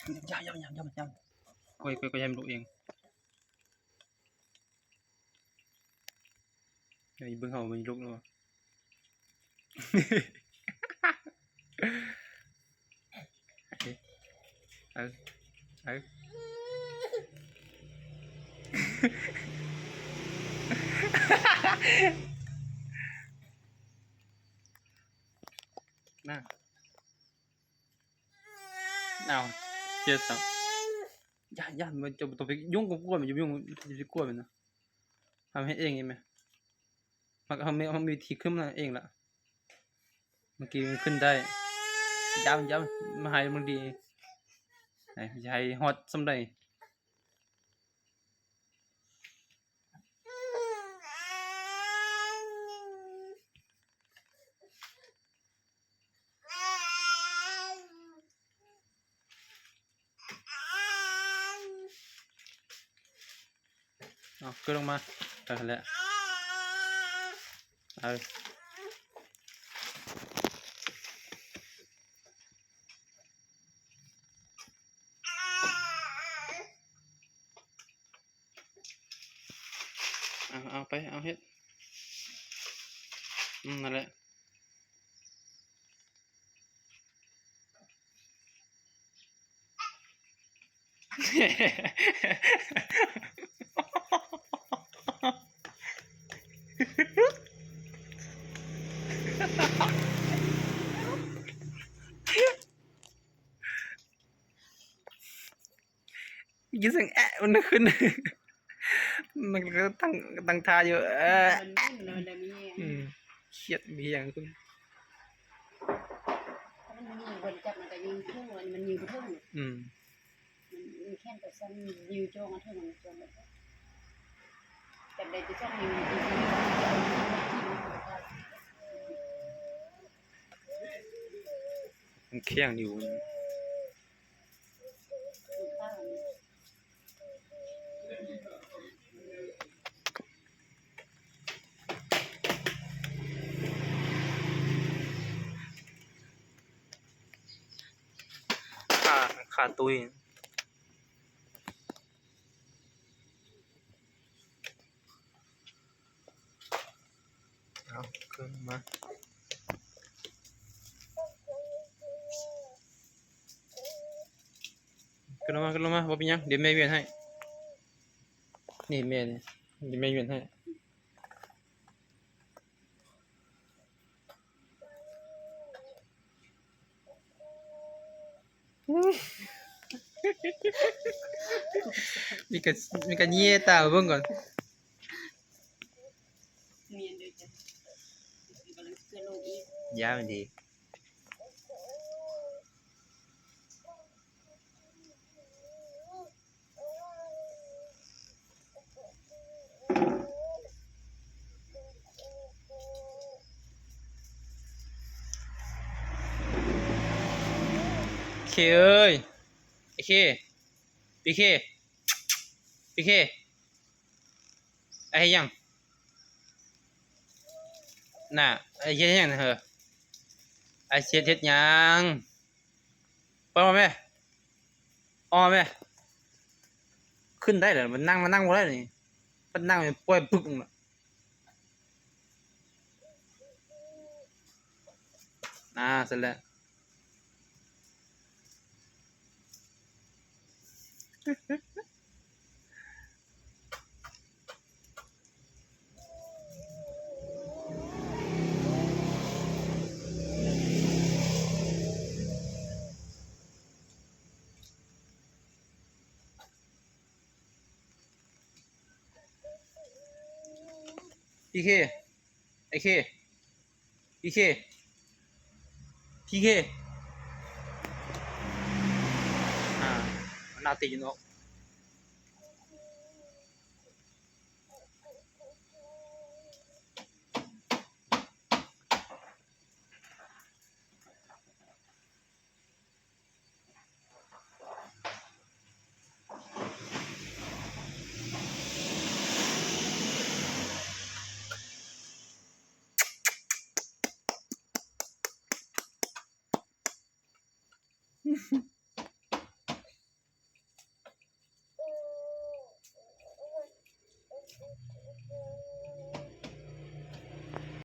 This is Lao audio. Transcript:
ຢ່າ ຢ່າ ຢ່າ ຢ່າ ຢ່າ ກ້ອຍ ກ້ອຍ ກ້ອຍ ໃຫ້ມັນລຸກເອງ. ເອີ ເບິ່ງເຮົາມັນລຸກແລ້ວ. ເອີ ເອີ ເອີ ນະ ອ້າວ ເຈັບຊ້ຳ. ຢ່າ ຢ່າ ມັນຈະບໍ່ຕ້ອງໄປຫຍຸ້ງກັບກວນ ມັນຈະຫຍຸ້ງ ຈະໄປກວນມັນນະ. ເຮົາເຮັດເອງໄດ້ໄໝ? ມັນ ເຮົາມີ ເຮົາມີວິທີຂຶ້ນມາເອງລະ. ເມື່ອກີ້ມັນຂຶ້ນໄດ້. ຢ່າ ຢ່າ ມາໃຫ້ມັນດີ. ໃຫ້ ໃຫ້ຮອດສ່ຳໃດ? ເອົາ ກຶດອອກມາ. ເອີ ຫັ້ນແຫຼະ ເອີ. ເອົາ ເອົາໄປ ເອົາເຮັດ. ອືມ ນັ້ນແຫຼະ. ຍິນສຽງແອະ ມັນຂຶ້ນ ມັນກໍຕັ້ງ ຕັ້ງທ່າຢູ່ ເອີ ມັນມຶນ ມັນລະມີ ອືມ ຄຽດມີຫຍັງຂຶ້ນ ມັນຍິງ ເພິ່ນຈັບມັນກໍຍິງເທິງ ມັນຍິງເທິງ ອືມ ມັນ ມັນແຂນກໍສັ່ນ ນິ້ວຈ້ອງອັນເທິງ ມັນຈ້ອງ ຈັບໄດ້ແຕ່ສອງນິ້ວ ມັນແຂງນິ້ວ. ຂາ ຂາຕຸ້ຍ. ເອົາ ຂຶ້ນມາ ຂຶ້ນລົງມາ ຂຶ້ນລົງມາ ບໍ່ເປັນຫຍັງ ດຽວແມ່ວຽນໃຫ້ ນີ້ແມ່ນີ້ ດຽວແມ່ວຽນໃຫ້. ມີກະ ມີກະເຍຕາເບິ່ງກ່ອນ ຢ່າມັນດີ. ເຄເອີຍ ໄອ້ເຄ ພີ່ເຄ ພີ່ເຄ ອ້າຍເຮັດຫຍັງ? ນ່າ ອ້າຍເຮັດຫຍັງນະເຮີ? ອ້າຍເຮັດ ເຮັດຫຍັງ? ເປີດອອກມາແມ່ ອອກມາແມ່ ຂຶ້ນໄດ້ແລ້ວ ມັນນັ່ງ ມັນນັ່ງບໍ່ໄດ້ນີ້ ມັນນັ່ງ ມັນປ່ອຍປຶກລົງລະ ອ່າ ຊັ້ນແຫຼະ. ພີເຄ ໄອ້ເຄ ພີເຄ ພີເຄ ອ່າ ມັນເອົາຕີນອອກ. ເ